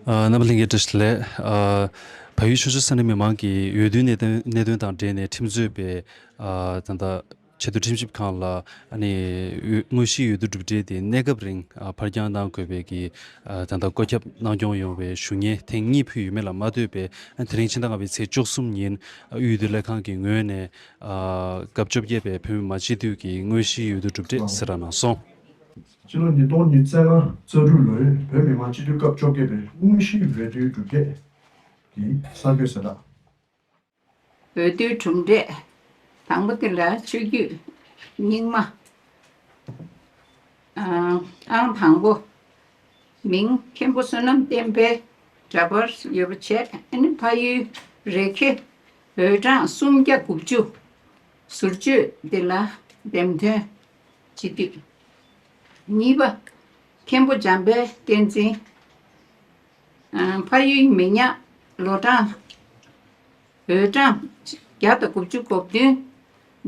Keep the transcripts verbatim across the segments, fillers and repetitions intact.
ཨ། རྣམ་པ་ལྷན་རྒྱས་བཀྲ་ཤིས་བདེ་ལེགས། ཨ། བལ་ཡུལ་ཆོས་འབྱོར་ས་གནས་མི་མང་གིས་འོས་བསྡུའི་གནད་དོན་གནད་དོན་དང་འབྲེལ་ནས་ཁྲིམས་རྩོད་པའི། ཨ། ད་ལྟ་ཆེས་མཐོ་ཁྲིམས་ཞིབ་ཁང་ལ། ཨ་ནི། དངོས་གཞིའི་འོས་བསྡུ་གྲུབ་འབྲས་དེ་གནས་སྐབས་རིང་ཕར་འགྱངས་གནང་དགོས་པའི་གི། ཨ། ད་ལྟ་བཀོད་ཁྱབ་གནང་སྐྱོང་ཡོང་བའི་ཞུ་སྙན་ཐེངས་གཉིས་ཕུལ་ཡོད་མེད་ལ་མ་ལྟོས་པའི། ཨ། དེ་རིང་ཕྱི་ཟླ་ལྔ་པའི་ཚེས་བཅུ་གསུམ་ཉིན། ཨ། དབུས་འོས་བསྡུ་ལས་ཁང་གི་ངོས་ནས། ཨ། སྐབས་བཅོ་བརྒྱད་པའི་བོད་མི་མང་སྤྱི་འཐུས་ཀྱི་དངོས་གཞིའི་འོས་བསྡུ་གྲུབ་འབྲས་གསལ་བསྒྲགས་གནང་སོང་། སྤྱི་ལོ་ཉིས་སྟོང་ཉི་ཤུ་རྩ་དྲུག་ལོའི་བོད་མི་མང་སྤྱི་འཐུས་སྐབས་བཅོ་བརྒྱད་པའི་དངོས་གཞིའི་འོས་བསྡུའི་གྲུབ་འབྲས་ཀྱི་གསར་འགོད་གསལ་བསྒྲགས། འོས་བསྡུའི་གྲུབ་འབྲས། དང་པོ་དེ་ལ་ཆོས་བརྒྱུད་རྙིང་མ། ཨང་དང་པོ། མིང་མཁན་པོ་བསོད་ནམས་བསྟན་འཕེལ། འདྲ་པར་ཡོད་པ་བྱས། ཨ་ནི་ཕ་ཡུལ་རེ་ཁེ། འོས་གྲངས་སུམ་བརྒྱ་དགུ་བཅུ། ཟུར་བཅོས་འདི་ལ་འདེམས་ཐོན་སྤྱི་འཐུས། གཉིས་པ། མཁན་པོ་འཇམ་དཔལ་བསྟན་འཛིན། ཨ། ཕ་ཡུལ་མི་ཉག་ལོ་གྲངས། འོས་གྲངས་བརྒྱ་དང་དགུ་བཅུ་གོ་བདུན།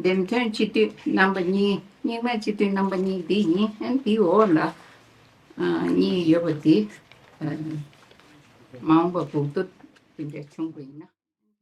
འདེམས་ཐོན་སྤྱི་འཐུས་རྣམ་པ་གཉིས། རྙིང་མའི་སྤྱི་འཐུས་རྣམ་པ་གཉིས་འདི་ཡིན། ཨ། འདིའི་འོག་ལ། ཨ། གཉིས་ཡོད་པ་འདི། ཨ། མ་འོངས་པ་འགོག་ཐབས་འདི་འདྲ་བྱུང་བ་ཡིན་ན། ཨ།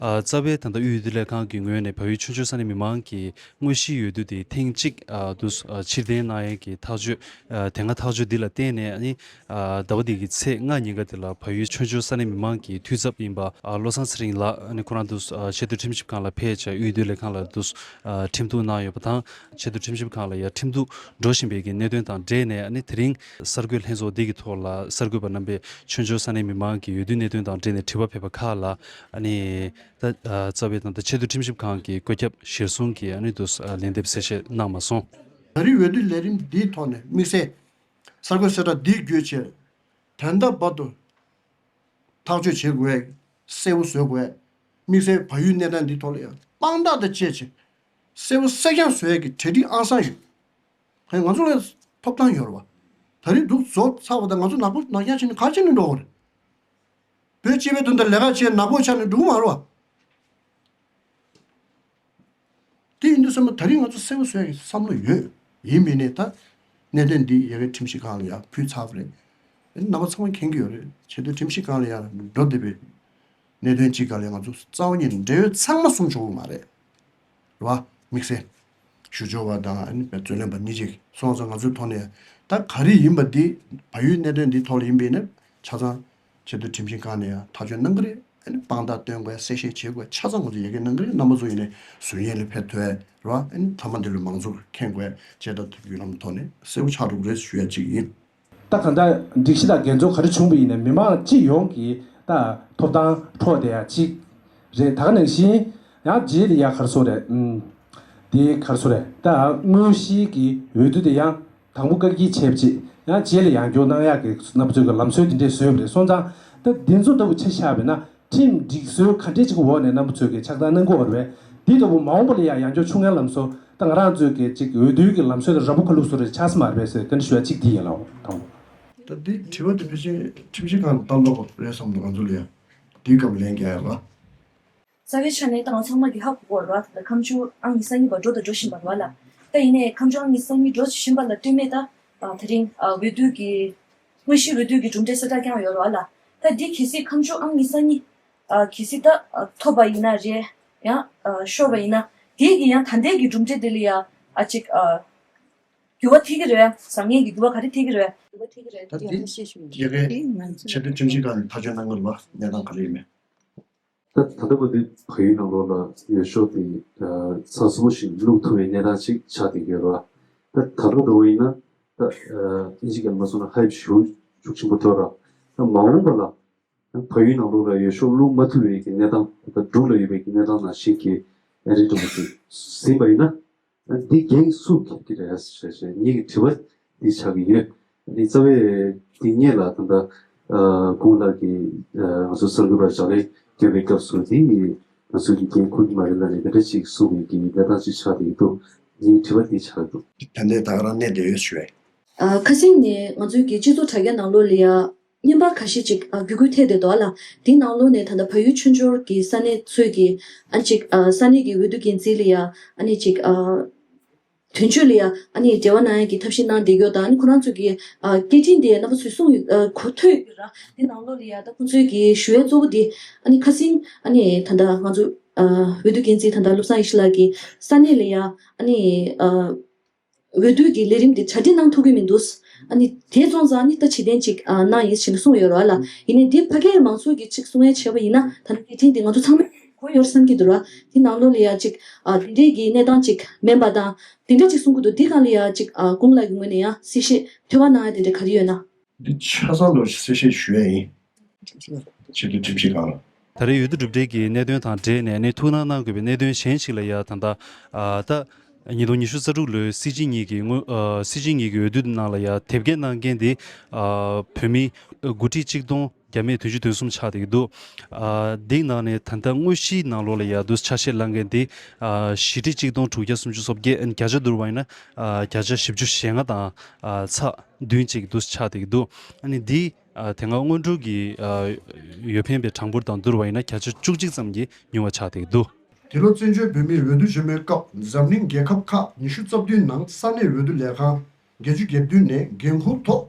རྩ་བའི་ད་ལྟ་དབུས་འོས་བསྡུ་ལས་ཁང་གི་ངོས་ནས་བལ་ཡུལ་ཆོས་འབྱོར་ས་གནས་མི་མང་གི་དངོས་གཞིའི་འོས་བསྡུ་དེ་ཐེངས་གཅིག་ཨ། དུ། ཨ། ཕྱིར་འཐེན་གནང་ཡས་ཀྱི་ཐག་གཅོད། ཨ། དེ་སྔ་ཐག་གཅོད་འདི་ལ་བརྟེན་ནས། ཨ་ནི། ཨ། ཟླ་བ་འདི་གི་ཚེས་ལྔ་ཉིན་ཀ་དེ་ལ་བལ་ཡུལ་ཆོས་འབྱོར་ས་གནས་མི་མང་གི་འཐུས་ཚབ་ཡིན་པ། ཨ། བློ་བཟང་ཚེ་རིང་ལགས། ཨ་ནི་ཁོ་རང་དུ། ཨ། ཆེས་མཐོའི་ཁྲིམས་ཞིབ་ཁང་ལ་ཕེབས་བྱས་དབུས་འོས་བསྡུ་ལས་ཁང་ལ་དུ། ཨ། ཁྲིམས་གཏུག་གནང་ཡོད་པ་དང་། ཆེས་མཐོའི་ཁྲིམས་ཞིབ་ཁང་ལ་ཡང་ཁྲིམས་གཏུག་འགྲོ་བཞིན་པའི་གི་གནད་དོན་དང་འབྲེལ་ནས། ཨ་ནི་དེ་རིང་གསར་འགོད་ལྷན་ཚོགས་འདི་གི་ཐོག་ལ་གསར་འགོད་པ་རྣམ་པས་ཆོས་འབྱོར་ས་གནས་མི་མང་གི་འོས་བསྡུའི་གནད་དོན་དང་འབྲེལ་ནས་དྲི་བ་ཕེབས་པ་ཁག་ལ། ཨ་ནི། ད། ཨ། རྩ་བའི་ད་ལྟ་ཆེས་མཐོའི་ཁྲིམས་ཞིབ་ཁང་གི་བཀོད་ཁྱབ་གཞིར་བཟུང་གིས། ཨ་ནི་དུ། ཨ། ལན་འདེབས་གསལ་བཤད་གནང་མ་སོང་། ད་རེས་འོས་བསྡུ་ལས་རིམ་འདིའི་ཐོག་ནས་དམིགས་བསལ་གསར་འགོད་གསལ་བསྒྲགས་འདི་བརྒྱུད་བྱས། ད་ལྟ་བར་དུ་ཐག་གཅོད་བྱེད་དགོས། གསལ་བོ་བཟོ་དགོས། དམིགས་བསལ་བལ་ཡུལ་གནས་སྟངས་འདིའི་ཐོག་ལ་ཡང་དཔང་རྟགས་དང་བཅས་བྱས་གསལ་བོ་གསལ་རྐྱང་བཟོ་ཡས་ཀྱི་གྲ་སྒྲིག་ཨང་གསར་ཡོད། ཧེ། ང་ཚོ་ལ་ཐོབ་ཐང་ཡོད་རེད་བ། ད་རེས་འདུག་བཟོ་ཚར་བ་དང་ང་ཚོ་ནག་པོ་ནག་རྐྱང་བྱས་ནས་ག་བྱས་ནས་འགྲོ་དགོས་རེད། བོད་སྤྱི་པའི་དོན་དུ་ལས་ཀ་བྱས་ནག་པོ་ཆགས་ནས་འགྲོ་གི་མ་རེད་བ། དེ་ཡིན་དུས་ཙམ་པ་ད་རེས་ང་ཚོ་གསལ་པོ་བཟོ་ཡག་གི་བསམ་བློ་ཡོད། ཡིན་མིན་ནས་ད་གནད་དོན་འདི་ཡ་གི་ཁྲིམས་ཞིབ་ཁང་ལ་ཡར་ཕུལ་ཚར་བ་རེད། རྣམ་པ་ཚང་མ་མཁྱེན་གྱི་ཡོད་རེད། ཆེས་མཐོའི་ཁྲིམས་ཞིབ་ཁང་ལ་ཡར་འགྲོ་བསྡད་པའི་གནད་དོན་གཅིག་སྒང་ལ་ང་ཚོ་རྩ་བ་ཉིད་ནས་འབྲེལ་ཡོད་ཚང་མ་གསུང་ཆོག་གི་མ་རེད། རེད་བ། དམིགས་བསལ་ཞུ་སྦྱོར་བ་དང་ཨ་ནི་རྩོད་ལེན་པ་གཉིས་ཅིག་སོང་ཙང་ང་ཚོའི་ཐོག་ནས་ད་ག་རེ་ཡིན་པ་འདི་བལ་ཡུལ་གནད་དོན་འདིའི་ཐོག་ལ་ཡིན་པ་ཡིན་ན་ཆ་ཚང་ཆེས་མཐོའི་ཁྲིམས་ཞིབ་ཁང་ནས་ཡང་ཐག་གཅོད་གནང་གི་རེད། ཨ་ནི་དཔང་རྟགས་སྟོན་དགོས། གསལ་བཤད་བྱེད་དགོས། ཆ་ཚང་ང་ཚོ་ཡ་གི་གནང་གི་རེད། རྣམ་པ་ཚོ་ཡིན་ནའི་ཟུར་ཡན་ལ་ཕེབས་ཐུབ་ཡས་རེད་བ། ཨ་ནི་མཐའ་མ་འདི་ལ་མང་ཚོགས་མཁྱེན་དགོས་བྱས། ད་བརྒྱུད་ལམ་ཐོག་ནས་གསལ་པོ་ཆགས་འགྲོ་གི་རེད་ཞུ་ཡ་གཅིག་ཡིན། ད་གང་ལྟར་སྒྲིག་གཞི་དང་འགལ་འཛོལ་ག་རེ་བྱུང་བ་ཡིན་ནའི་མི་མང་སྤྱི་ཡོངས་ཀྱི་ད་ཐོབ་ཐང་འཕྲོག་བསྡད་ཡ་གཅིག་རེད། ད་ག་ནང་བཞིན་ཡང་རྗེས་ལ་ཡ་ག་རེ་ཟེར་དགོས་རེད། ཨུམ། དེ་ག་རེ་ཟེར་དགོས་རེད། ད་དངོས་གཞིའི་གི་འོས་བསྡུ་དེ་ཡང་དང་པོ་བཀག་སྐྱིལ་བྱས་པ་ཅིག་ཡང་རྗེས་ལ་ཡང་བསྐྱར་གནང་ཡག་གི་རྣམ་པ་ཚོས་ཀྱི་ལམ་སྲོལ་དེ་འདྲས་བཟོས་པ་རེད། སོང་ཙང་ད་འདི་ཚོ་ལྟ་བུ་ཆ་བཞག་པ་ཡིན་ན་ཁྲིམས་སྒྲིག་སྲོལ་ག་འདྲས་ཅིག་གི་འོག་ནས་རྣམ་པ་ཚོས་ཀྱི་ཆགས་སྡང་གནང་གི་ཡོད་རེད་པས། འདི་ལྟ་བུ་མ་འོངས་པ་ལ་ཡང་ཡང་བསྐྱར་འབྱུང་ཡག་ལམ་སྲོལ་ད་ང་རང་ཚོས་ཀྱི་ཅིག་འོས་བསྡུའི་གི་ལམ་སྲོལ་དེ་ར་བུ་ཁ་ལུག་བཟོ་རེ་ཆགས་ས་མ་རེད་པས་ཟེར་བཀའ་འདྲི་ཞུ་ཡ་གཅིག་འདི་ཡིན་ལགས། དང་པོ། ད་འདི་དྲི་བ་དེ་ཕལ་ཆེར་ཁྲིམས་ཞིབ་ཁང་ལ་བཏང་ཐུབ་པ་རེད་བསམ་འདུག་ང་ཚོ་ལ་ཡང་འདིའི་སྐབས་ལན་རྒྱག་ཡ་རེད་བ། རྩ་བའི་ཆ་ནས་ད་ང་ཚང་མ་གི་ཧ་གོ་གི་ཡོད་རེད་བ། ད་ཁ་མཆུ་ཨང་ཉི་ཤུ་རྩ་གཉིས་བར་འགྲོ་དང་འགྲོ་བཞིན་པ་རེད་བ་ལགས། ད་ཡིན་ནའི་ཁ་མཆུ་ཨང་ཉི་ཤུ་རྩ་གཉིས་འགྲོ་བཞིན་པ་ལ་ལྟོས་མེད་ད། ཨ། དེ་རིང་ཨ་འོས་བསྡུ་གི་དངོས་གཞིའི་འོས་བསྡུ་གི་གྲུབ་འབྲས་གསལ་བསྒྲགས་བསྐྱངས་ཡོད་རེད་བ་ལགས། ད་འདི་གལ་སྲིད་ཁ་མཆུ་ཨང་ཉི་ཤུ་རྩ་གཉིས་ཨ་གལ་སྲིད་ད་ཨ་ཐོབ་པ་ཡིན་ན་རེད། ཡང་ཨ་ཤོར་བ་ཡིན་ན་དེ་གི་ཡང་ད་ལྟའི་གི་གྲུབ་འབྲས་དེ་ལ་ཡང་ཨ་ཅིག་ཨ་འགྱུར་བ་ཐེབས་ཀྱི་རེད། བཟང་ངན་གྱི་འགྱུར་བ་ག་རེ་ཐེབས་ཀྱི་རེད། འགྱུར་བ་ཐེབས་ཀྱི་རེད། ད་དེ་ཡང་ཤེས་ཞུ་ཡིན། ཡ་གི་དེ་ང་ཚོ་ཆེས་མཐོའི་ཁྲིམས་ཞིབ་ཁང་ནས་ཐག་གཅོད་གནང་གི་རེད་བ། གནས་སྟངས་ག་རེ་ཡིན་མིན། ད་ད་ལྟ་བར་དུ་བལ་ཡུལ་ནང་ལོགས་ལ་འོས་ཤོག་དེ་ཚགས་ཚུད་པོ་ཞིག་བླུག་ཐུབ་པའི་གནས་སྟངས་ཅིག་ཆགས་བསྡད་ཡོད་རེད་བ། ད་ད་ལྟ་འདྲ་བོ་ཡིན་ན་ད་ཨིན་ཇི་སྐད་ལ་མ་སོང་ན་ཧའི་པི་ཤུགས་ཤུགས་ཆེན་པོ་ཐོབ་ར། ད་མ་འོངས་པ་ལ་བལ་ཡུལ་ནང་ལོགས་ལ་འོས་ཤོག་བླུག་མ་ཐུབ་པའི་གི་གནས་སྟངས་ད་འབྲུག་ལ་ཡོད་པའི་གི་གནས་སྟངས་ནང་བཞིན་གྱི་ཨ་རི་འདྲ་བོ་ཞིག་ཟིན་པ་ཡིན་ན། འདི་རྒྱན་སུ་འཁྱེར་གྱི་རེད་ཞེས་ངེད་ཀྱི་དྲི་བ་འདི་ཆགས་ཀྱི་ཡོད། ཨ་ནི་རྩ་བའི་འདི་སྔོན་ལ་ད་ལྟ་ཨ་ཁོང་ལགས་ཀྱིས་ཨ་ང་ཚོ་གསར་འགོད་པར་ལྗགས་ལན་བསྐྱོན་པའི་སྐབས་སུ་འདི་ང་ཚོ་གི་འགན་འཁུར་གྱི་མ་རེད་ལབ་ནས་དེ་འདྲ་ཅིག་གསུངས་པའི་གི་གནས་སྟངས་ཅིག་ཆགས་བསྡད་ཀྱི་འདུག་ངེད་ཀྱི་དྲི་བ་འདི་ཆགས་འདུག་ད་ལྟའི་ད་ག་རང་གནས་བསྡད་ཡོད་ཞུ་བས། ཨ་ཁ་སང་ནས་ང་ཚོའི་གི་སྤྱི་ཚོགས་དྲ་རྒྱ་ནང་ལོགས་ལ་ཡ་བརྙན་པར་ཁ་ཤས་ཅིག་ཨ་བརྒྱུད་སྐུལ་ཐེབས་བསྡད་འདུག་ཨ་ལ། དེའི་ནང་ལོགས་ནས་ད་ལྟ་བལ་ཡུལ་ཆོས་འབྱོར་གྱི་ས་གནས་ཚོས་ཀྱི་ཨ་ཅིག་ཨ་ས་གནས་ཀྱི་འོས་བསྡུ་འགན་འཛིན་ལ་ཡ་ཨ་ནི་ཅིག་ཨ་ དོན་གཅོད་ལ་ཡ་ཨ་ནི་འབྲེལ་བ་གནང་ཡ་གི་ཐབས་ཤེས་གནང་བསྡད་ཡོད་དང་། ཨ་ནི་ཁོ་རང་ཚོ་གི་ཨ་སྐད་འཕྲིན་དེ་རྣམ་པ་ཚོས་གསུངས་ཡོད། ཨ་གོ་ཐོས་ཡོད་ར། དེ་ནང་ལོགས་ལ་ཡ་ད་ཁོང་ཚོའི་གི་ཞུ་ཡ་གཙོ་བོ་དེ་ཨ་ནི་ཁ་སང་ཨ་ནི་ད་ལྟ་ང་ཚོ་ཨ་འོས་བསྡུ་འགན་འཛིན་ད་ལྟ་བློ་བཟང་ཡེ་ཤེས་ལགས་ཀྱིས་ས་གནས་ལ་ཡ་ཨ་ནི་ཨ་འོས་བསྡུ་གི་ལས་རིམ་དེ་གྲ་སྒྲིག་གནང་ཐུབ་ཀྱི་མི་འདུག་ཨ་ནི་དེ་སོང་ཙང་ཨ་ནི་ད་ཕྱིར་འཐེན་ཅིག་ཨ་གནང་ཡིན་ཞེས་གསུངས་ཡོད་ར་ལ། ཡིན་ནའི་འདི་ཕ་གིའི་མང་ཚོགས་ཀྱིས་ཅིག་གསུང་ཡ་བྱས་པ་ཡིན་ན་ད་ནི་སྐད་འཕྲིན་དེ་ང་ཚོ་ཚང་མས་གོ་ཡོད་བསམ་གྱི་འདུག་ར། དེ་ནང་ལོགས་ལ་ཡ་ཅིག་ཨ་དེ་འདྲའི་གི་གནས་སྟངས་ཅིག་མིན་པ་དང་དེ་འདྲ་ཅིག་གསུང་གི་འདུག་དེ་སྒང་ལ་ཡ་ཅིག་ཨ་ཀུན་ལགས་ཀྱི་ངོས་ནས་ཡ་གསལ་བཤད་ཐོས་པ་གནང་ཡ་དེ་འདྲ་ག་རེ་ཡོད་ན། འདི་ཆ་ཚང་ལོ་གསལ་བཤད་ཞུ་ཡ་ཡིན། ཆེས་མཐོའི་ཁྲིམས་ཞིབ་ཁང་ལ། ད་རེས་འོས་བསྡུ་གྲུབ་འབྲས་ཀྱི་གནད་དོན་དང་འབྲེལ་ནས་ནི་ཐུགས་སྣང་གནང་དགོས་པའི་གནད་དོན་གཞན་ཞིག་ལ་ཡ་ད་ལྟ་ཨ་ད་ཉིས་སྟོང་ཉི་ཤུ་རྩ་དྲུག་ལོའི་སྲིད་སྤྱི་གཉིས་ཀྱི་སྔོན་ཨ་སྲིད་སྤྱི་གཉིས་ཀྱི་འོས་བསྡུ་ནང་ལ་ཡ་དེབ་སྐྱེལ་གནང་མཁན་དེ་ཨ་བོད་མི་དགུ་ཁྲི་གཅིག་སྟོང་བརྒྱ་མེད་བདུན་ཅུ་དོན་གསུམ་ཆགས་བསྡད་ཀྱི་འདུག་ཨ་དེའི་ནང་ནས་ད་ལྟ་དངོས་གཞིའི་ནང་ལོགས་ལ་ཡ་འདུག་ཆ་ཤས་བླངས་མཁན་དེ་ཨ་བཞི་ཁྲི་གཅིག་སྟོང་དྲུག་བརྒྱ་སུམ་ཅུ་སོ་བརྒྱད། བརྒྱ་ཆ་བསྡུར་བ་ཡིན་ན་ཨ་བརྒྱ་ཆ་བཞི་བཅུ་ཞེ་ལྔ་དང་ཨ་ཚེག་བདུན་ཅིག་འདུག་ཆགས་བསྡད་ཀྱི་འདུག་ཨ་ནི་འདི་ཨ་དེ་སྔ་སྔོན་འགྲོ་གི་ཨ་འོས་འཕེན་པའི་གྲངས་འབོར་དང་བསྡུར་བ་ཡིན་ན་བརྒྱ་ཆ་བཅུ་གཅིག་ཙམ་གྱིས་ཉུང་བ་ཆགས་བསྡད་ཀྱི་འདུག་དེ་ལོ་བཙན་བྱོལ་བོད་མིའི་འོས་བསྡུ་བྱེད་མིའི་སྐབས་འཛམ་གླིང་རྒྱལ་ཁབ་ཁག་ཉི་ཤུ་རྩ་བདུན་ནང་ས་གནས་འོས་བསྡུ་ལས་ཁང་བརྒྱད་ཅུ་གྱ་བདུན་ནས་འགན་འཁུར་ཐོག་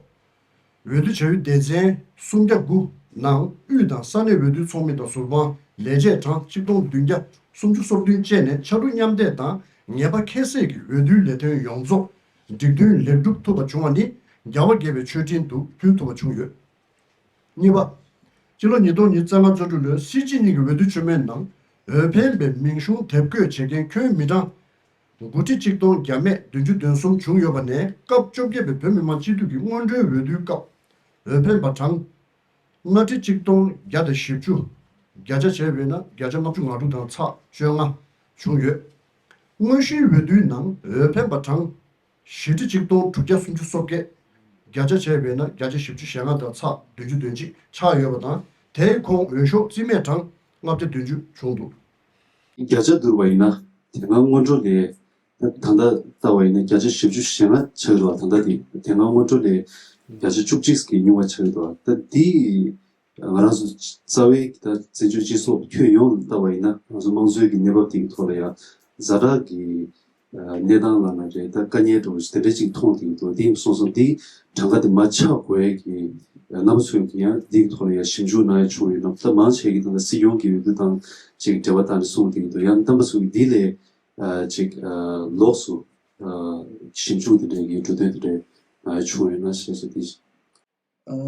འོས་བསྡུ་བྱ་ཡུལ་སྡེ་ཚན་སུམ་བརྒྱ་དགུ་ནང་དབུས་དང་ས་གནས་འོས་བསྡུ་ཚོགས་མི་དང་ཟུར་དཔང་ལས་བྱེད་གྲངས་གཅིག་སྟོང་བདུན་བརྒྱ་སུམ་ཅུ་སོ་བདུན་བཅས་ནས་ཕྱར་གྲུ་མཉམ་འདེགས་དང་ངེས་པ་ཁྱད་བསད་ཀྱིས་འོས་བསྡུའི་ལས་དོན་ཡོངས་རྫོགས་འགྲིག་མཐུན་ལེགས་གྲུབ་ཐུབ་པ་བྱུང་བ་ནི་རྒྱལ་བ་དགྱེས་པའི་མཆོད་སྤྲིན་དུ་ཕུལ་ཐུབ་པ་བྱུང་ཡོད། གཉིས་པ། སྤྱི་ལོ་ཉིས་སྟོང་ཉི་ཤུ་རྩ་ལྔ་རྩ་དྲུག་ལོའི་སྲིད་སྤྱི་གཉིས་ཀྱི་འོས་བསྡུ་བྱེད་མིའི་ནང་འོས་འཕེན་པའི་མིང་གཞུང་དེབ་འགོད་བྱེད་མཁན་ཁྱོན་མི་གྲངས་དགུ་ཁྲི་གཅིག་སྟོང་བརྒྱ་མེད་བདུན་ཅུ་དོན་གསུམ་བྱུང་ཡོད་པ་ནས་སྐབས་བཅོ་བརྒྱད་པའི་བོད་མི་མང་སྤྱི་འཐུས་ཀྱི་སྔོན་འགྲོའི་འོས་བསྡུའི་སྐབས་འོས་འཕེན་པ་གྲངས་ལྔ་ཁྲི་གཅིག་སྟོང་བརྒྱ་དང་བཞི་བཅུ། བརྒྱ་ཆ་བྱས་པས་ན་བརྒྱ་ཆ་ལྔ་བཅུ་ང་དྲུག་དང་ཚེག་བཅོ་ལྔ་བྱུང་ཡོད། དངོས་གཞིའི་འོས་བསྡུའི་ནང་འོས་འཕེན་པ་གྲངས་བཞི་ཁྲི་གཅིག་སྟོང་དྲུག་བརྒྱ་སུམ་ཅུ་སོ་བརྒྱད། བརྒྱ་ཆ་བྱས་པས་ན་བརྒྱ་ཆ་བཞི་བཅུ་ཞེ་ལྔ་དང་ཚེག་བདུན་ཅུ་དོན་གཅིག་ཆགས་ཡོད་པ་དང་། དེའི་ཁོངས་འོས་ཤོག་རྩིས་མེད་གྲངས་ལྔ་བརྒྱ་བདུན་ཅུ་བྱུང་འདུག་བརྒྱ་ཆ་བསྡུར་བ་ཡིན་ན་དེ་སྔ་སྔོན་འགྲོ་ལས་ད་ལྟ་ལྟ་བ་ཡིན་ན་བརྒྱ་ཆ་བཞི་བཅུ་ཞེ་ལྔ་ཆགས་ཀྱི་འདུག་ད་ལྟ་དེ་དེ་སྔ་སྔོན་འགྲོ་ལས་བརྒྱ་ཆ་བཅུ་གཅིག་གི་ཉུང་བ་ཆགས་ཀྱི་འདུག་ད་དེ་ང་རང་ཚོ་རྩ་བའི་ད་བཙན་བྱོལ་སྤྱི་ཚོགས་ཁྱོན་ཡོངས་ལ་ལྟ་བ་ཡིན་ན་ང་ཚོ་དམངས་གཙོའི་གི་གནས་བབ་དེ་གི་ཐོག་ལ་ཡང་ཛ་དྲག་གི་གནས་སྟངས་ལབ་ན་རེད། ད་དཀའ་ངལ་འདྲ་བོ་ཞིག་དེ་འདྲ་ཅིག་མཐོང་བསྡད་ཀྱི་འདུག་དེ་སོང་ཙང་དེ་གྲངས་ཀ་དེ་མ་ཆག་དགོས་ཡ་གི་རྣམ་པ་ཚོས་ཀྱི་ཡང་དེ་གི་ཐོག་ལ་ཡང་ཞིབ་འཇུག་གནང་ཡ་བྱུང་ཡོད་ན། ད་མང་ཆེ་གི་ད་ལྟ་སྲིད་སྐྱོང་གི་འོས་བསྡུ་དང་ཅིག་འབྲེལ་བ་བཏང་ནས་གསུངས་བསྡད་ཀྱི་འདུག་ཡང་རྣམ་པ་ཚོས་ཀྱི་འདི་ལས་ཅིག་ལོགས་སུ་ཞིབ་འཇུག་དེ་འདྲའི་གི་འབྲུ་དོན་དེ་འདྲ་བྱུང་ཡོད་ན་ཞེས་སོགས་དེ།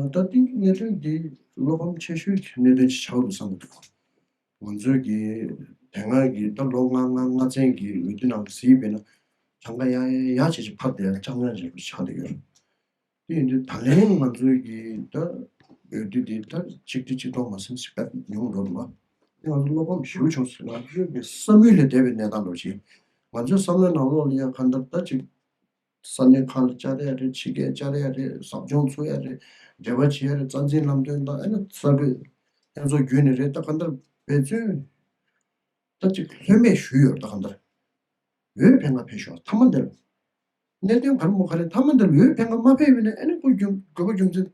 ད་ལྟའི་གནད་དོན་འདི་བློ་ཕམ་ཆེ་ཤོས་ཀྱི་གནད་དོན་ཅིག་ཆགས་འདུག་བསམ་གྱི་འདུག་ང་ཚོས་ཀྱི་དེ་སྔ་གི་ད་ལོ་ལྔ་ལྔ་ལྔ་ཚན་གྱི་འོས་བསྡུ་ནང་དུ་གཟིགས་པས་ན་གྲངས་ཀ་ཡག་ཡག་ཡག་བྱས་ཅིག་ཕར་དེ་ཡང་ཆག་ཉག་བྱས་པ་ཆགས་བསྡད་ཡོད། དེ་ཡིན་དུས་ད་ལན་ང་ཚོའི་གི་ད་འོས་བསྡུ་འདི་ད་ཆིག་ཁྲི་ཆིག་སྟོང་མ་ཟིན་ཞིག་བེད་ཉུང་འགྲོ་འདུག་བ། དེ་ང་ཚོ་བློ་ཕམ་ཞེ་པོ་བྱུང་སོང་། ང་ཚོའི་གི་བསམ་ཡུལ་ལས་འདས་པའི་གནས་སྟངས་འགྲོ་ཞིག་ང་ཚོའི་བསམ་བློའི་ནང་ལོགས་ལ་ཡང་གང་ལྟར་ད་ཅིག་ས་གནས་ཁག་ལ་བཅར་ཡ་རེད། ཕྱི་རྒྱལ་བཅར་ཡ་རེད། ཟབ་སྦྱོང་ཚུགས་ཡ་རེད། འབྲེལ་བ་བྱེད་ཡ་རེད། རྩ་འཛིན་ལམ་སྟོན་དང་ཨ་ནི་གསར་འགོད་ལྷན་ཚོགས་བརྒྱུད་ནས་རེད། ད་གང་ལྟར་འབད་བརྩོན་ད་ཅིག་ལྷོད་མེད་ཞུས་ཡོད་རེད། ད་གང་ལྟར་འོས་འཕེན་ག་ཕེབས་ཤོག་མཐའ་མ་འདིར་གནད་དོན་ག་རེ་མོ་ག་རེ་མཐའ་མ་འདིར་འོས་འཕེན་ག་མ་ཕེབས་པ་ཡིན་ན་ཨ་ནི་ཁོ་རྒྱུ་དགོས་པ་རྒྱུ་མཚན་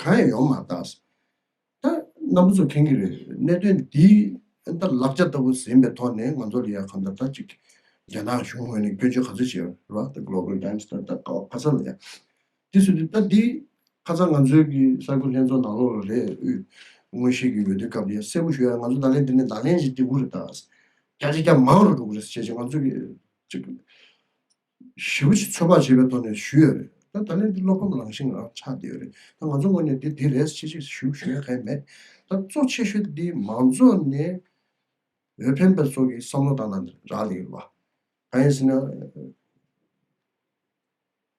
གང་ཡང་ཡོང་མ་རེད་ད། ད་རྣམ་པ་ཚོ་མཁྱེན་གྱི་རེད། གནད་དོན་འདི་ད་ལག་ཆ་ལྟ་བུ་ཟིན་པའི་ཐོག་ནས་ང་ཚོ་ལ་ཡ་གང་ལྟར་ད་ཅིག་རྒྱ་ནག་གཞུང་ངོས་ནས་སྐྱོན་བརྗོད་ག་ཚོད་བྱས་ཡོད་རེད་བ། ད་Global Times ད་ད་ག་བ་ག་ས་ལ་ཡ་དེ་སུ་དེ་ད་འདི་ཁ་སང་ང་ཚོའི་གི་གསར་འགོད་ལྷན་ཚོགས་ནང་ལོགས་ལ་རེད། དངོས་གཞི་གི་འོས་བསྡུའི་སྐབས་ལ་ཡ་གསལ་པོ་ཞུ་ཡ་ང་ཚོ་ད་ལན་འདི་ནས་ད་ལན་ཞིག་འདི་འུ་རེད་ད། རྒྱ་ཆེ་རྒྱ་མང་རུ་འགྲོ་གི་རེད་ཟེར་བྱས་ང་ཚོ་གི་ཅིག་ཞེ་པོ་ཅིག་ཚོད་དཔག་བྱས་པའི་ཐོག་ནས་ཞུས་ཡོད་རེད། ད་ད་ལན་འདི་བློ་ཕམ་ལང་ཤིང་རང་ཆགས་བསྡད་ཡོད་རེད། ད་ང་ཚོ་ངོས་ནས་འདི་འདི་རེད་ཅེས་ཅིག་ཞུ་ཞུ་ཡ་གང་ཡང་མེད། ད་གཙོ་ཆེ་ཤོས་འདི་མང་ཚོགས་ནས་འོས་འཕེན་པ་ཚོ་གི་བསམ་བློ་བཏང་ན་རག་ལས་ཡོད་པ། གང་ཡིན་ཟེར་ན།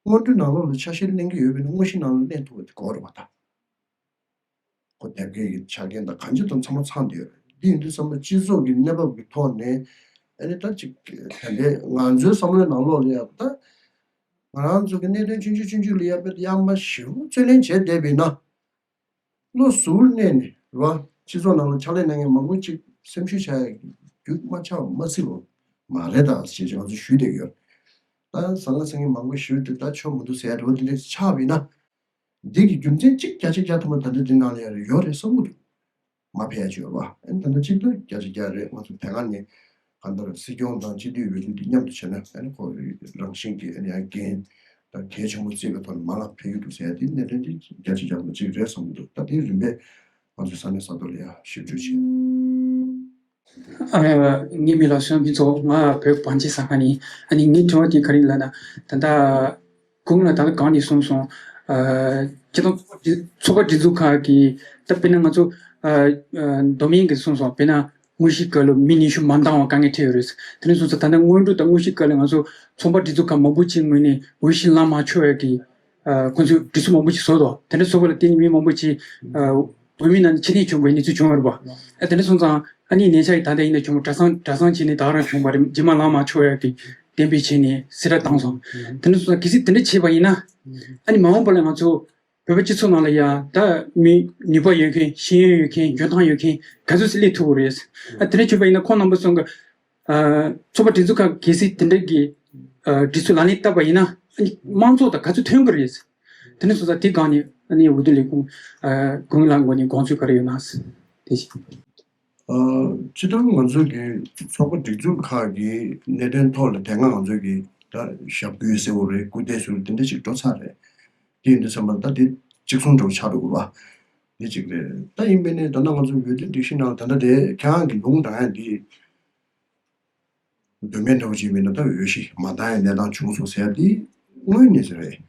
སྔོན་འགྲོའི་ནང་ལོགས་ལ་ཆ་ཤས་ལེན་གྱི་ཡོད་པས་ན་དངོས་གཞིའི་ནང་ལ་ལེན་ཐུབ་པ་དེ་དགོས་རེད་པ་ད། ཁོ་དེབ་སྐྱེལ་གྱི་ཆ་རྐྱེན་དང་གང་ཅི་དང་ཚང་མ་ཚང་བསྡད་ཡོད་རེད། འདི་ཡིན་དུས་ཚང་མ་སྤྱི་ཚོགས་ཀྱི་གནས་བབ་ཀྱི་ཐོག་ནས་ཨ་ནི་ད་ཅིག་དེ་འདྲའི་ང་ཚོའི་བསམ་བློའི་ནང་ལོགས་ལ་ཡང་ད་ང་རང་ཚོ་གི་གནད་དོན་ཆུང་ཆུང་ཆུང་ཆུང་ལ་ཡང་དཔེ་ཡར་མར་ཞེ་པོ་རྩོད་ལེན་བྱས་བསྡད་པ་ཡིན་ན། བློ་གཟུ་བོར་གནས་ནས་རེད་བ། སྤྱི་ཚོགས་ནང་ལ་ཕྱག་ལས་གནང་མཁན་མང་པོ་ཅིག་སེམས་ཤུགས་ཆག་ཡ་རྒྱུ་མ་ཆགས་པ་མ་སྲིད་པ་མ་རེད་ད་ཅེས་ང་ཚོ་ཞུས་བསྡད་ཡོད། ད་ཟང་ངེ་ཟིང་ངེ་མང་པོ་ཞུས་ཏེ་ད་ཆོ་མི་འདུག་ཟེར་ཡ་འདྲ་བོ་དེ་འདྲ་ཆགས་པ་ཡིན་ན། འདི་གི་རྒྱུ་མཚན་གཅིག་བརྒྱ་ཆ་བརྒྱ་ཐམ་པ་ད་ལྟ་འདི་ནང་ལ་ཡ་རེ་ཡོད་རེད་བསམ་གྱི་འདུག་མ་ཕེབས་ཡ་ཅིག་ཡོད་རེད་བ། ཨ་ནི་ད་ལྟ་གཅིག་ཏུ་བརྒྱ་ཆ་བརྒྱ་རེད། ང་ཚོ་དེ་སྔ་ནས་ གང་ལྟར་སྲིད་སྐྱོང་དང་སྤྱི་འཐུས་འོས་བསྡུ་འདི་མཉམ་དུ་བྱས་ན་ཨ་ནི་ཁོ་རང་བཞིན་གྱིས་ཨ་ནི་ཡང་འགན་དང་གལ་ཆེན་པོ་བརྩི་བའི་ཐོག་ནས་མ་ལག་འཕེལ་གྱི་འདུག་ཟེར་ཡ་འདི་གནད་དོན་འདི་རྒྱ་ཆེ་རྒྱ་མ་གཅིག་རེད་བསམ་གྱི་འདུག་ད་དེའི་རིམ་པས་ང་ཚོས་ས་གནས་ས་ཐོག་ལ་ཡང་ཞིབ་འཇུག་བྱས། ཨ། ངའི་མིང་ལ་སོན་ཕུན་ཚོགས། ང་བོད་བང་ཆེན་ཟ་ཁང་ནས། ཨ་ནི་ངའི་དྲི་བ་དེ་ག་རེ་ལབ་ན། ད་ལྟ་གོང་ལ་ད་ལྟ་གང་ནས་གསུངས་སོང་། ཨ། སྤྱི་བཏང་ཚོགས་པ་སྒྲིག་འཛུགས་ཁག་གིས་ད་དཔེར་ན་ང་ཚོ། ཨ། ཨ། མདོ་སྨད་ཀྱིས་གསུངས་སོང་། དཔེར་ན་དངོས་གཞིའི་སྐབས་ལ་མི་ཉི་ཤུ་མ་འདང་བ་དཀའ་ངལ་འཕྲད་ཡོད་རེད། དེ་ནས་བཟུང་ཙང་ད་ལྟ་སྔོན་འགྲོ་དང་དངོས་གཞིའི་སྐབས་ལ་ང་ཚོ་ཚོགས་པ་སྒྲིག་འཛུགས་ཁག་མང་པོ་ཅིག་ངོས་ནས་འོས་གཞི་ལངས་མ་ཆོག་ཡ་གི། ཨ། ཁོང་ཚོས་སྒྲིག་འཛུགས་མང་པོ་ཞིག་བཟོས་འདུག་དེ་འདྲ་བཟོ་བ་ལ་བརྟེན་ནས་མི་མང་པོ་ཞིག་ཨ། བོད་མི་ནང་ནས་ཕྱིར་འཐེན་བྱུང་བའི་གནས་ཚུལ་བྱུང་བ་རེད་པ། ཨ། དེ་འདྲ་སོང་ཙང་ཨ་ནི་ཉེ་ཆར་ད་ལྟ་ཡིན་ན་བྱུང་གྲྭ་ཚང་གྲྭ་ཚང་བྱས་ནས་ད་ག་རང་བྱུང་བ་རེད། རྗེས་མ་ལངས་མ་ཆོག་ཡ་གི་གཏན་འབེབས་བྱས་ནས་གསལ་བསྒྲགས་བཏང་སོང་། དེ་འདྲ་སོང་ཙང་གལ་སྲིད་དེ་འདྲ་བྱས་པ་ཡིན་ན། ཨ་ནི་མ་འོངས་པ་ལ་ང་ཚོ་བོད་པ་སྤྱི་ཚོགས་ནང་ལ་ཡ་ད་མི་ནུས་པ་ཡོད་མཁན། ཤེས་ཡོན་ཡོད་མཁན། འཇོན་ཐང་ཡོད་མཁན་ག་ཚོད་ཅིག་སླེབས་ཐུབ་ཀྱི་རེད། ཨ། དེ་འདྲ་བྱས་པ་ཡིན་ན་ཁོང་རྣམ་པ་ཚོ་གི་ཨ། ཚོགས་པ་སྒྲིག་འཛུགས་ཁག་གལ་སྲིད་དེ་འདྲ་གི། ཨ། སྒྲིག་འཛུགས་ལག་ལེན་བསྟར་བ་ཡིན་ན་ཨ་ནི་དམངས་གཙོ་དང་ག་ཚོད་མཐུན་གྱི་རེད། དེ་འདྲ་སོང་ཙང་དེ་སྒང་ནས་ཨ་ནི་འོས་བསྡུ་ལས་ཁུངས། ཨ། གོང་ལ་ངོས་ནས་དགོངས་ཚུལ་ག་རེ་ཡོད་ན། དེ་བཞིན། ཨ། སྤྱིར་བཏང་ང་ཚོ་གི་ཚོགས་པ་སྒྲིག་འཛུགས་ཁག་གི་གནད་དོན་ཐོག་ལ་དེ་སྔ་ང་ཚོ་གི་ད་ཞབས་སྐུལ་ཟེར་བ་རེད། སྐུ་རྟེན་ཟེར་བ་དེ་འདྲ་ཞིག་འགྲོ་ཚར་རེད། དེ་ཡིན་དུས་ཙམ་པ་ད་དེ་གཅིག་མཚུངས་འདྲ་བོ་ཆགས་འགྲོ་གི་རེད་པ། དེ་གཅིག་རེད། ད་ཡིན་པས་ནས་ད་ལྟ་ང་ཚོ་འོས་བསྡུ་སྒྲིག་གཞི་ནང་ད་ལྟ་དེ་ཁྱེད་རང་གི་ལུང་དྲངས་ཡ་འདི། མདོ་སྨད་འདྲ་བོ་ཅིག་མིན་ན་ད་འོས་གཞི་མ་འདང་ཡ་གནས་སྟངས་བྱུང་སོང་ཟེར་ཡ་འདི་དངོས་གནས་ཟེར་རེད།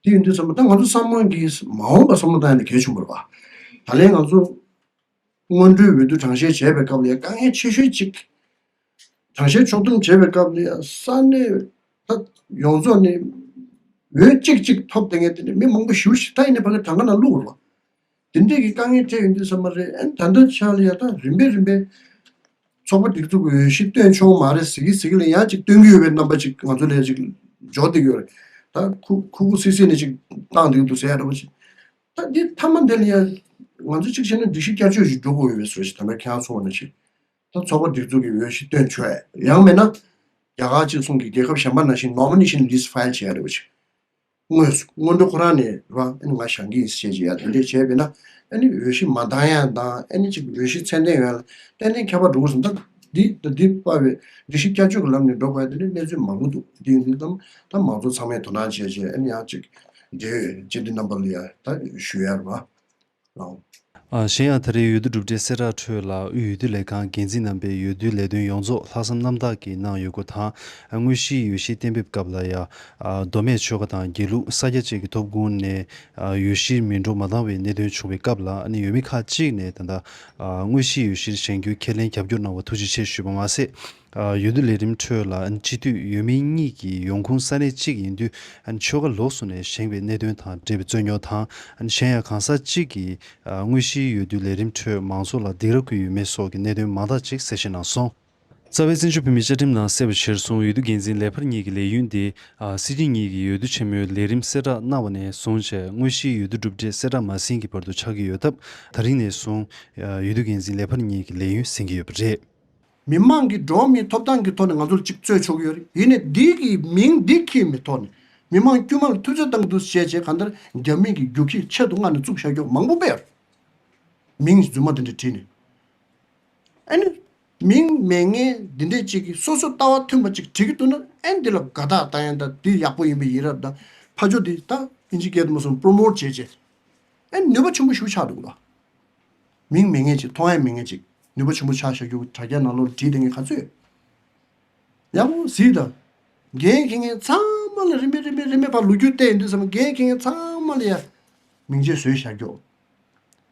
དེ་ཡིན་དུས་ཙམ་པ་ད་ང་ཚོ་ཚང་མ་གིས་མ་འོངས་པ་བསམ་བློ་བཏང་ཡ་ནི་གལ་ཆེན་པོ་རེད་པ། ད་ལན་ང་ཚོ་སྔོན་འགྲོའི་འོས་བསྡུ་གྲངས་བཤེར་བྱས་པའི་སྐབས་ལ་ཡ་དཀའ་ངལ་ཆེ་ཤོས་གཅིག་གྲངས་བཤེར་ཕྱོགས་བསྡོམས་བྱས་པའི་སྐབས་ལ་ཡ་ས་གནས་ད་ཡོངས་རྫོགས་ནས་འོས་གཅིག་གཅིག་ཐོབ་བསྡད་མཁན་དེ་ནི་མི་མང་པོ་ཞེ་པོ་ཞིག་ད་ཡིན་ནའི་ཕ་གི་གྲངས་ཀ་ནང་བླུགས་རོགས། དེ་འདྲས་ཀྱི་དཀའ་ངལ་འཕྲད་ཡོང་དུས་ཙམ་པ་རེད། ཨ་ནི་ད་ལྟ་ཆ་ལ་ཡ་ད་རིམ་པས་རིམ་པས་ཚོགས་པ་སྒྲིག་འཛུགས་ཀྱི་འོས་གཞི་བཏོན་ཆོག་མ་རེད་ཟེར་གི་ཟེར་གི་ལ་ཡང་ཅིག་བཏོན་གི་ཡོད་པའི་རྣམ་པ་ཅིག་ང་ཚོ་ལ་ཡ་ཅིག་འབྱོར་བསྡད་ཀྱི་ཡོད་རེད། ད་ཁུ་ཁུ་ཁུ་སིག་སིག་ནས་ཅིག་བཏང་བསྡད་ཀྱི་འདུག་ཟེར་ཡ་འདྲ་པོ་ཅིག་ད་འདི་མཐའ་མ་འདི་ལ་ཡ་ང་ཚོ་གཅིག་བྱས་ན་སྒྲིག་གཞི་བསྐྱར་བཅོས་ཤིག་འགྲོ་དགོས་ཡོད་པའི་བཟོ་ཞིག་ད་ལྟ་ཁྱེད་རང་ཚོ་བ་ནང་བཞིན། ད་ཚོགས་པ་སྒྲིག་འཛུགས་ཀྱི་འོས་གཞི་བཏོན་ཆོག་ཡ། ཡང་མིན་ན་རྒྱ་གར་གཅིག་གསུང་གི་རྒྱལ་ཁབ་གཞན་པ་ནང་བཞིན་nomination list file བྱེད་ཡ་རེད་པ་ཅིག་དངོས་སུ་སྔོན་འགྲོ་ཁོ་རང་ནས་རེད་པ། ཨ་ནི་ང་བཞེངས་ཀྱི་ཡིན་ཞེས་བྱས་ཡ་དེ་འདྲས་བྱས་པས་ན་ཨ་ནི་འོས་གཞི་མ་འདང་ཡ་དང་ཨ་ནི་ཅིག་འོས་གཞི་ཚད་ལྡན་ཡོད་ཡ་ལ་ཏན་ཏན་ཁྱད་པར་འགྲོ་གི་སོང་། ད་འདི་ད་འདི་པ་བའི་སྒྲིག་གཞི་བསྐྱར་བཅོས་ཀྱི་ལམ་ནས་འགྲོ་དགོས་ཡ་དེ་འདྲས་གནས་ཚུལ་མང་པོ་འདུག་དེ་ཡིན་དུས་ཙམ་ད་མང་ཚོགས་ཚང་མས་དོ་སྣང་བྱས་བྱས་ཨ་ནི་ཡང་ཅིག་འབྲེལ་ཡོད་སྤྱི་འཐུས་རྣམ་པ་ལ་ཡ་ད་ཞུ་ཡ་རེད་པ། ཨ། གཞན་ཡང་ད་རེས་འོས་བསྡུ་གྲུབ་འབྲས་གསལ་བསྒྲགས་ཁྲོད་ལ་དབུས་འོས་བསྡུ་ལས་ཁང་འགན་འཛིན་རྣམ་པས་འོས་བསྡུའི་ལས་དོན་ཡོངས་རྫོགས་ལྷག་བསམ་རྣམ་དག་གིས་གནང་ཡོད་སྐོར་དང་། དངོས་གཞིའི་འོས་གཞི་གཏན་འབེབས་སྐབས་ལ་ཡང་མདོ་སྨད་ཆོལ་ཁ་དང་དགེ་ལུགས་ས་སྐྱ་བཅས་ཀྱི་ཐོབ་ཁུངས་ནས་འོས་གཞིར་མི་འགྲོ་མ་བཏང་བའི་གནད་དོན་བྱུང་བའི་སྐབས་ལ་ནི་འོས་མི་ཁག་ཅིག་ནས་ད་ལྟ་དངོས་གཞིའི་འོས་གཞིར་བཞེངས་རྒྱུར་ཁས་ལེན་རྒྱབ་སྐྱོར་གནང་བར་ཐུགས་རྗེ་ཆེ་ཞུས་པ་མ་ཟད། འོས་བསྡུ་ལས་རིམ་ཁྲོད་ལ་སྤྱི་འཐུས་འོས་མི་གཉིས་ཀྱི་ཡོང་ཁུངས་ས་གནས་གཅིག་ཡིན་དུས་ཆོལ་ཁ་ལོགས་སུ་ནས་བཞེངས་པའི་གནད་དོན་དང་འབྲེལ་བའི་རྩོད་རྙོག་དང་། གཞན་ཡང་གང་ཟག་གཅིག་གིས་དངོས་གཞིའི་འོས་བསྡུ་ལས་རིམ་ཁྲོད་མང་ཚོགས་ལ་སྡིགས་ར་བསྐུལ་ཡོད་མེད་སོགས་ཀྱི་གནད་དོན་མང་དག་ཅིག་གསལ་བཤད་གནང་སོང་། རྩ་བའི་བཙན་བྱོལ་བོད་མིའི་བཅའ་ཁྲིམས་ནང་གསལ་བ་གཞིར་བཟུང་འོས་བསྡུ་འགན་འཛིན་ལས་འཕར་གཉིས་ཀྱི་ལས་ཡུན་དེ་སྲིད་སྤྱི་གཉིས་ཀྱི་འོས་བསྡུ་ཆེན་མོའི་ལས་རིམ་གསལ་བསྒྲགས་གནང་བ་ནས་བཟུང་བྱས་དངོས་གཞིའི་འོས་བསྡུ་གྲུབ་འབྲས་གསལ་བསྒྲགས་མ་ཟིན་གྱི་བར་དུ་ཆགས་ཀྱི་ཡོད་སྟབས། ད་རིང་ནས་བཟུང་འོས་བསྡུ་འགན་འཛིན་ལས་འཕར་གཉིས་ཀྱི་ལས་ཡུན་ཟིན་གྱི་ཡོད་པ་རེད། མི་མང་གི་འགྲོ་བ་མིའི་ཐོབ་ཐང་གི་ཐོག་ནས་ང་ཚོར་གཅིག་རྩོད་ཆོག་གི་ཡོད་རེད། ཡིན་ནའི་འདི་གི་མིང་འདི་འཁྱེར་མི་ཐོག་ནས་མི་མང་དཀྱུས་མ་ལ་ཐུབ་ཚོད་བཏང་གི་འདུག་ཟེར་བྱས་བྱས་གང་ལྟར་རྒྱ་མི་གི་རྒྱུག་ཁྱི་ཆེད་དུ་མངགས་ནས་བཙུགས་བཞག་རྒྱུ་མང་པོ་དཔེ་ཡོད་རེད། མིང་རྫུན་མ་འདི་འདྲ་བྲིས་ནས། ཨ་ནི་མིང་མེད་མཁན་འདི་འདྲས་གཅིག་གིས་སོ་སོ་ལྟ་བ་མཐུན་པ་ཅིག་བྲིས་ཀྱི་འདུག་ན་ཨ་ནི་འདི་ལ་དགའ་རྟགས་བཏང་ཡ་འདྲ། འདི་ཡག་པོ་ཡིན་པའི་ཡིད་རབས་དང་ཕ་ཇོ་འདི་ད་ཨིན་ཇི་སྐད་དུ་མ་སོང་པྲོ་མོཊ་བྱས་བྱས་ཨ་ནི་ནུས་པ་ཆེན་པོ་ཞེ་པོ་ཆགས་འདུག་ག་མིང་མེད་མཁན་ཅིག་མཐོང་ཡ་མེད་མཁན་ཅིག་ནུས་པ་ཆེན་པོ་ཆགས་བཞག་རྒྱུ་དྲ་རྒྱ་ནང་ལོགས་ལ་བྲིས་བསྡད་མཁན་ག་ཚོད་ཡག་པོ་གཟིགས་དང་། འགན་འཁྱེར་མཁན་ཚང་མ་ལ་རིམ་པས་རིམ་པས་རིམ་པས་ཕར་ལོ་རྒྱུས་བལྟས་ཡོང་དུས་ཙམ་པ་འགན་འཁྱེར་མཁན་ཚང་མ་ལ་ཡ་མིང་ཆད་བཟོས་བཞག་རྒྱུ།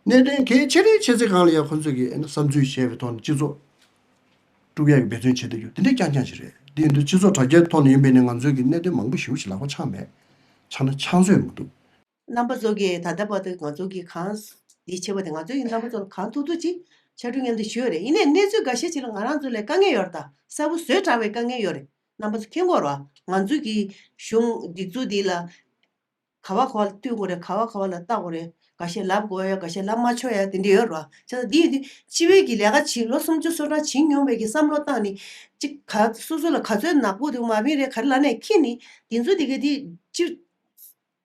གནད་དོན་གལ་ཆེ་རིང་ཆེ་ཚེ་གང་ལ་ཡ་ཁོ་ཚོས་ཀྱི་ཨ་ནི་བསམ་ཚུལ་བཤད་པའི་ཐོག་ནས་སྤྱི་ཚོགས་དཀྲུག་ཡག་གི་འབད་བརྩོན་བྱེད་བསྡད་རྒྱུ་དེ་འདྲས་རྐྱང་རྐྱང་ཞིག་རེད། དེ་ཡིན་དུས་སྤྱི་ཚོགས་དྲ་རྒྱའི་ཐོག་ནས་ཡིན་པས་ནས་ང་ཚོས་ཀྱི་གནད་དོན་མང་པོ་ཞེ་པོ་ཞིག་ལག་པ་འཆང་མེད། འཆང་ན་འཆང་བཟོད་མི་འདུག་རྣམ་པ་ཚོ་གིས་ད་ལྟ་བར་དུ་ང་ཚོ་གིས་གང་། ཡིད་ཆེས་པ་དེ་ང་ཚོ་ཡིས་རྣམ་པ་ཚོ་ལ་གང་ཐུབ་ཐུབ་ཅིག་ཕྱར་གྲུ་མཉམ་དུ་ཞུས་ཡོད་རེད། ཡིན་ནའི་གནས་ཚུལ་འགའ་ཤས་ཅིག་ལ་ང་རང་ཚོ་ལ་དཀའ་ངལ་ཡོད་རེད། ད་གསལ་པོ་བཟོས་དྲགས་པའི་དཀའ་ངལ་ཡོད་རེད། རྣམ་པ་ཚོ་མཁྱེན་གྱི་རེད་པ། ང་ཚོ་གི་གཞུང་སྒྲིག་འཛུགས་འདི་ལ་ག་བ་ག་བ་ལ་བསྟུན་དགོས་རེད། ག་བ་ག་བ་ལ་བལྟ་དགོས་རེད། འགའ་ཤས་ལབ་དགོས་ཡ། འགའ་ཤས་ལབ་མ་ཆོག་ཡ་དེ་འདྲ་ཡོད་རེད་པ། བྱས་ཙང་འདི་ཡིན་དུས་སྤྱི་པའི་གི་ལས་ཀ་བྱེད་ལོ་སུམ་ཅུ་སོ་གྲངས་བྱེད་མྱོང་བའི་གི་བསམ་བློ་བཏང་ནས་ཅིག་ག་སོ་སོ་ལ་ག་ཚོད་ནག་པོ་འདུག་མ་ཕན་རེད་ག་རེ་ལབ་ནས་ཁྱེར་ནས་འདི་ཚོ་དེ་ག་དེ་སྤྱི།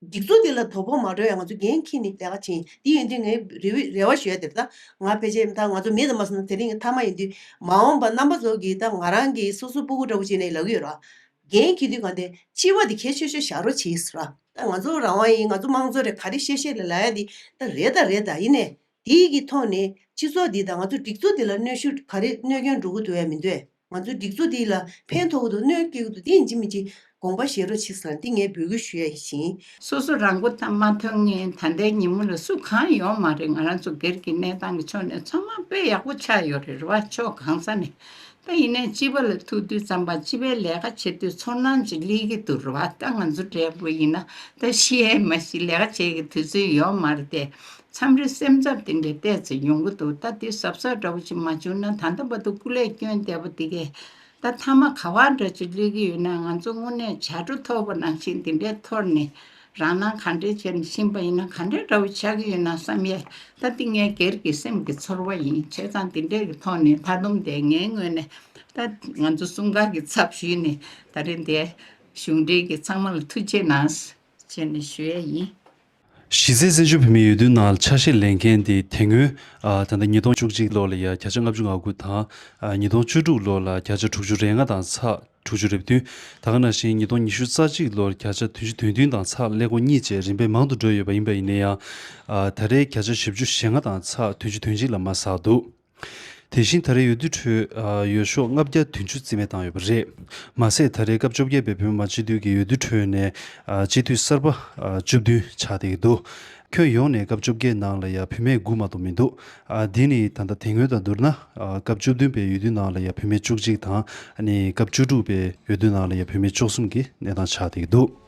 སྒྲིག་འཛུགས་འདི་ལ་དོ་ཕོག་མ་འགྲོ་ཡ་ང་ཚོ་འགན་འཁྱེར་ནས་ལས་ཀ་བྱེད་ཡིན། འདི་ཡིན་དུས་ངའི་རེ་བ་རེ་བ་ཞུ་ཡ་དེ་རེད། ད་ང་ཕལ་ཆེར་ད་ང་ཚོ་མི་དང་མ་སོང་ན་དེ་རིང་གི་མཐའ་མ་ཡིན་དུས་མ་འོངས་པ་རྣམ་པ་ཚོ་གིས་ད་ང་རང་གི་སོ་སོ་སྤུ་གུ་འདྲ་བོ་བྱས་ནས་ལབ་ཀྱི་ཡོད་ར། འགན་འཁྱེར་དུས་གང་དེ་སྤྱི་པ་དེ་གལ་ཆེ་ཤོས་བཞག་རོགས་བྱེད་ཟེར་བ། ད་ང་ཚོ་རང་དབང་ཡིན། ང་ཚོ་དམངས་གཙོ་རེད། ག་རེ་བཤད་བཤད་ལ་ལབ་ཡ་དེ་ད་རེད་ད་རེད། ད་ཡིན་ནས་དེའི་གི་ཐོག་ནས་སྤྱི་ཚོགས་འདི་དང་ང་ཚོ་སྒྲིག་འཛུགས་འདི་ལ་གནོན་ཤུགས་ག་རེ་གནོད་སྐྱོན་འགྲོ་གི་འདུག་ཡ་མི་འདུག་ང་ཚོ་སྒྲིག་འཛུགས་འདི་ལ་ཕན་ཐོགས་ཀྱི་འདུག་གནོད་སྐྱེལ་གྱི་འདུག་འདི་ཡིན་གཅིག་མིན་གཅིག་དགོངས་པ་བཞེས་རོགས་བྱེད་ཟེར་འདི་ངས་འབོད་སྐུལ་ཞུ་ཡ་ཡིན། སོ་སོ་རང་མགོ་ཐང་མ་ཐོན་མཁན་ད་ལྟའི་ཉིན་མོ་ལ་སུ་གང་ཡོང་མ་རེད། ང་རང་ཚོ་སྒེར་གྱི་གནས་སྟངས་ཀྱི་ཕྱོགས་ནས་ཚང་མ་དཔེ་ཡག་པོ་ཆགས་ཡོད་རེད། རེད་བ། ཕྱོགས་གང་ས་ནས། ད་ཡིན་ནའི་སྤྱི་པ་ལ་ཐུག་དུས་ཙམ་པ་སྤྱི་པའི་ལས་ཀ་བྱེད་དུས་ཚོར་སྣང་ཅིག་སླེབས་ཀྱི་འདུག་རེད་བ། ད་ང་ཚོ་འདྲ་པོ་ཡིན་ན་ད་ཤི་ཡས་མ་ཤི་ལས་ཀ་བྱེད་ཀྱི་དུས་ཚོད་ཡོད་མ་རེད་དེ། མཚམས་རེ་སེམས་འཚབ་དེ་འདྲའི་ཏོག་ཙམ་ཡོང་གི་འདུག་ད་དེ་གཟབ་གཟབ་འདྲ་པོ་ཅིག་མ་བྱུང་ན་ད་ལྟ་བར་དུ་སྐུ་ལས་བསྐྱོན་བསྡད་པ་དེ་གས་ད་མཐའ་མ་ག་བ་འདྲ་ཅིག་སླེབས་ཀྱི་ཡོད་ན། ང་ཚོ་དངོས་གནས་བྱ་སྒྲོ་ཐོགས་པ་ནང་བཞིན་དེ་འདྲའི་འཐོར་ནས་རང་སྣང་ག་འདྲས་བྱས་ནས་ཕྱིན་པ་ཡིན་ན་ག་འདྲས་འདྲ་བོ་ཆགས་ཀྱི་ཡོད་ན་བསམ་ཡས། ད་འདི་ངའི་སྒེར་གྱི་སེམས་ཀྱི་ཚོར་བ་ཡིན། བྱས་ཙང་དེ་འདྲས་ཀྱི་ཐོག་ནས་མཐའ་སྡོམ་དེ་ངའི་ངོས་ནས་ད་ང་ཚོ་གསུམ་ཀ་གི་ཚབ་ཞུས་ནས་ད་རེས་འདིར་གཞུང་འབྲེལ་གྱི་ཚང་མ་ལ་ཐུགས་རྗེ་གནང་ཞེས་ནས་ཞུ་ཡས་ཡིན། གཞི་རྩའི་བཙན་བྱོལ་བོད་མིའི་འོས་བསྡུ་ནང་ལ་ཆ་ཤས་ལེན་མཁན་དེ་དེ་སྔོན་ཨ་ད་ལྟ་ཉིས་སྟོང་བཅུ་གཅིག་ལོ་ལ་ཡ་བརྒྱ་ཆ་ལྔ་བཅུ་ང་དགུ་དང་། ཨ་ཉིས་སྟོང་བཅུ་དྲུག་ལོ་ལ་བརྒྱ་ཆ་དྲུག་ཅུ་རེ་ལྔ་དང་ཚེག་དྲུག་ཅུ་རེ་བདུན། ད་ག་ནང་བཞིན་ཉིས་སྟོང་ཉི་ཤུ་རྩ་གཅིག་ལོར་བརྒྱ་ཆ་བདུན་ཅུ་དོན་བདུན་དང་ཚེག་ཀླད་ཀོར་གཉིས་བཅས་རིམ་པས་མང་དུ་འགྲོ་ཡོད་པ་ཡིན་པ་ཡིན་ན་ཡང་། ཨ་ད་རེས་བརྒྱ་ཆ་བཞི་བཅུ་ཞེ་ལྔ་དང་ཚེག་བདུན་ཅུ་དོན་གཅིག་ལ་མར་ཟགས་འདུག་དེ་བཞིན་ད་རེས་འོས་བསྡུ་ཁྲོད་ཨ་འོས་ཤོག་ལྔ་བརྒྱ་བདུན་ཅུ་རྩིས་མེད་བཏང་ཡོད་པ་རེད། མ་ཟད་ད་རེས་སྐབས་བཅོ་བརྒྱད་པའི་བོད་མི་མང་སྤྱི་འཐུས་ཀྱི་འོས་བསྡུ་ཁྲོད་ནས་ཨ་སྤྱི་འཐུས་གསར་པ་ཨ་བཅུ་བདུན་ཆགས་བསྡད་ཀྱི་འདུག་ཁྱོན་ཡོངས་ནས་སྐབས་བཅོ་བརྒྱད་ནང་ལ་ཡ་བུད་མེད་དགུ་མ་གཏོགས་མི་འདུག་ཨ་འདི་ནི་ད་ལྟ་དེ་སྔོན་དང་བསྡུར་ན་ཨ་སྐབས་བཅུ་བདུན་པའི་འོས་བསྡུ་ནང་ལ་ཡ་བུད་མེད་བཅུ་གཅིག་དང་། ཨ་ནི་སྐབས་བཅུ་དྲུག་པའི་འོས་བསྡུ་ནང་ལ་ཡ་བུད་མེད་བཅུ་གསུམ་གྱི་གནས་སྟངས་ཆགས་བསྡད་ཀྱི་འདུག